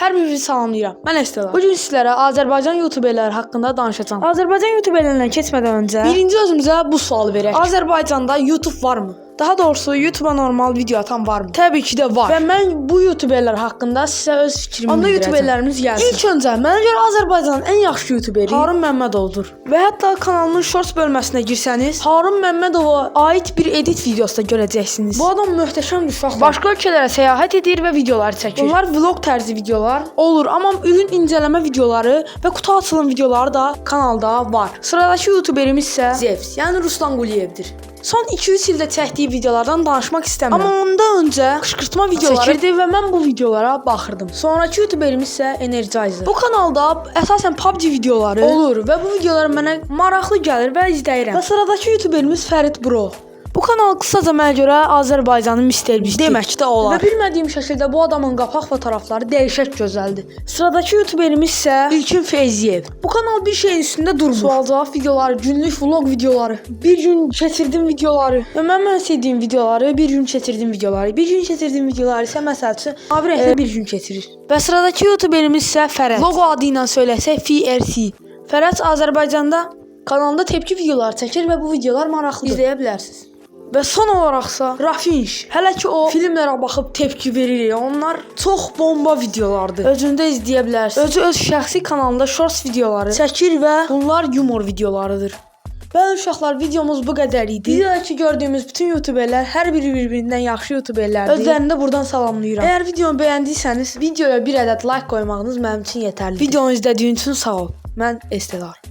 Hər birinizi salamlayıram. Mən Estela. Bu gün sizlərə Azərbaycan YouTuberləri haqqında danışacağam. Azərbaycan YouTuberlərinə keçmədən öncə birinci özümüzə bu sualı verək. Azərbaycanda YouTube varmı? Daha doğrusu YouTube'a normal video atan varmı? Təbii ki də var. Və mən bu YouTuberlər haqqında sizə öz fikrimi Onda bildirəcəm. YouTuberlərimiz gəlsin. İlk öncə mənə görə Azərbaycanın ən yaxşı YouTuberi Harun Məmmədovdur. Və hətta kanalının Shorts bölməsinə girsəniz, Harun Məmmədova aid bir edit videosu da görəcəksiniz. Bu adam möhtəşəm uşaqdır. Başqa ölkələrə səyahət edir və videolar çəkir. Bunlar vlog tərzi videolar olur, amma ürün incələmə videoları və qutu açılım videoları da kanalda var. Sıradakı YouTuberimiz isə Zevs, yəni Ruslan Quliyevdir. Son 2-3 ildə çəkdiyi videolardan danışmaq istəmirəm. Amma ondan öncə qışqırtma videoları çəkirdi və mən bu videolara baxırdım. Sonrakı YouTuberimiz isə Energizer. Bu kanalda əsasən PUBG videoları olur və bu videolar mənə maraqlı gəlir və izləyirəm. Və sıradakı YouTuberimiz Fərid Bro. Bu kanal qısaca mənə görə Azərbaycanın Mr. Beast demək də olar. Və bilmədiyim şəkildə bu adamın qapaq fotoqrafları dəhşət gözəldir. Sıradakı YouTuberimiz isə İlkin Feyziyev. Bu kanal bir şeyin üstündə durmur. Sual-cavab videoları, günlük vlog videoları, bir gün keçirdim videoları və mənim ən sevdiyim videoları, bir gün keçirdim videoları, bir gün keçirdim videoları isə məsəl üçün mavi rəngli bir gün keçirir. Və sıradakı YouTuberimiz isə Fərəd. Logo adı ilə söyləsək FRC. Fərəd Azərbaycanda kanalında tepki videoları çəkir və bu videolar maraqlıdır. İzləyə bilərsiniz. Və son olaraqsa Rafinş. Hələ ki o filmlərə baxıb tepki verir. Onlar çox bomba videolardır. Özünü də izləyə bilərsiniz. Özü öz şəxsi kanalında shorts videoları çəkir və bunlar yumor videolarıdır. Bəli uşaqlar, videomuz bu qədər idi. Videodakı gördüyümüz bütün YouTuberlər hər biri bir-birindən yaxşı YouTuberlərdir. Özlərini də buradan salamlayıram. Əgər videomu bəyəndiysəniz, videoya bir ədəd like qoymağınız mənim üçün yetərlidir. Videonu izlədiyin üçün sağ ol. Mən Estelar.